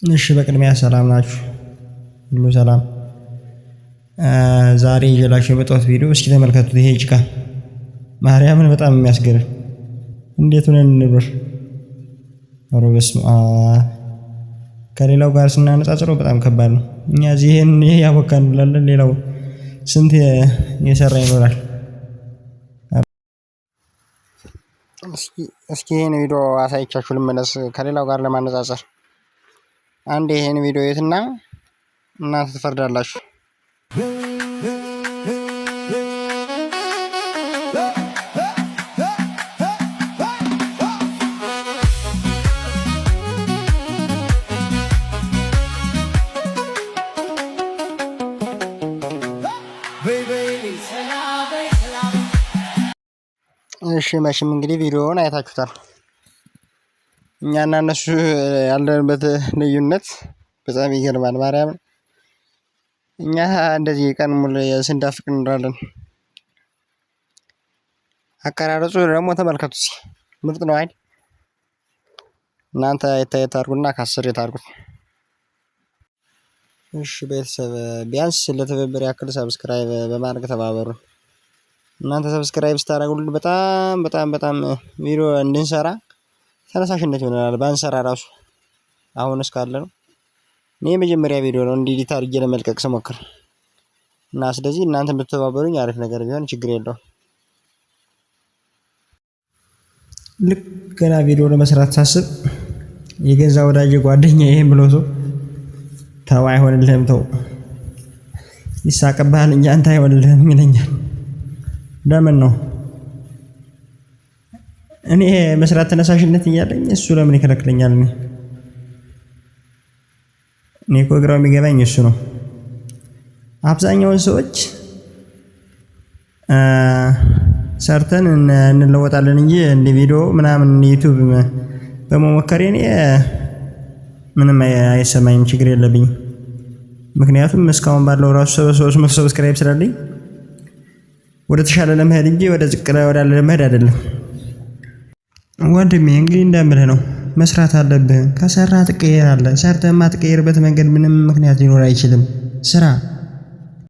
እሺ በቅድሚያ ሰላም ናችሁ? ሁሉ ሰላም። ዛሬ ይዤላችሁ የመጣሁት ቪዲዮ እስኪ ተመልከቱት። ይሄ ጭቃ ማርያምን በጣም የሚያስገርም እንዴት ሆነን እንኖር። ኧረ በስመ አብ። ከሌላው ጋር ስናነጻጽረው በጣም ከባድ ነው። እኛ እዚህ ይሄን ይሄ ያቦካን እንላለን፣ ሌላው ስንት የሰራ ይኖራል። እስኪ ይሄን ቪዲዮ አሳይቻችሁ ልመለስ ከሌላው ጋር ለማነጻጸር። አንድ ይሄን ቪዲዮ የትና እናንተ ትፈርዳላችሁ። እሺ መቼም እንግዲህ ቪዲዮውን አይታችሁታል። እኛና እነሱ ያለንበት ልዩነት በጣም ይገርማል። ማርያምን እኛ እንደዚህ ቀን ሙሉ ስንዳፍቅ እንኖራለን። አቀራረጹ ደግሞ ተመልከቱ እስኪ ምርጥ ነው አይደል? እናንተ የታየት አድርጉና ከ10 የታርጉት። እሺ ቤተሰብ ቢያንስ ለትብብር ያክል subscribe በማድረግ ተባበሩ። እናንተ subscribe ስታደርጉልን በጣም በጣም በጣም ቪዲዮ እንድንሰራ ተነሳሽነት ይሆናል። ባንሰራ ራሱ አሁን እስካለ ነው። እኔ የመጀመሪያ ቪዲዮ ነው እንዲህ edit አድርጌ ለመልቀቅ ስሞክር እና ስለዚህ እናንተ ብትተባበሩኝ አሪፍ ነገር ቢሆን ችግር የለውም። ልክ ገና ቪዲዮ ለመስራት ሳስብ የገዛ ወዳጅ ጓደኛ ይሄን ብሎ ሰው ተው አይሆንልህም፣ ተው ይሳቅብሃል እንጂ አንተ አይሆንልህም ይለኛል። ለምን ነው እኔ መስራት ተነሳሽነት እያለኝ እሱ ለምን ይከለክለኛል? እኔ እኮ ግራው የሚገባኝ እሱ ነው። አብዛኛውን ሰዎች ሰርተን እንለወጣለን እንጂ እንደ ቪዲዮ ምናምን ዩቲዩብ በመሞከሬ እኔ ምንም አይሰማኝም፣ ችግር የለብኝም። ምክንያቱም እስካሁን ባለው ራሱ 300 subscribe ስላለኝ ወደ ተሻለ ለመሄድ እንጂ ወደ ዝቅ ወዳለ ለመሄድ አይደለም። ወንድሜ እንግዲህ እንደምልህ ነው፣ መስራት አለብህ። ከሰራ ትቀየራለህ። ሰርተህ የማትቀየርበት መንገድ ምንም ምክንያት ሊኖር አይችልም። ስራ።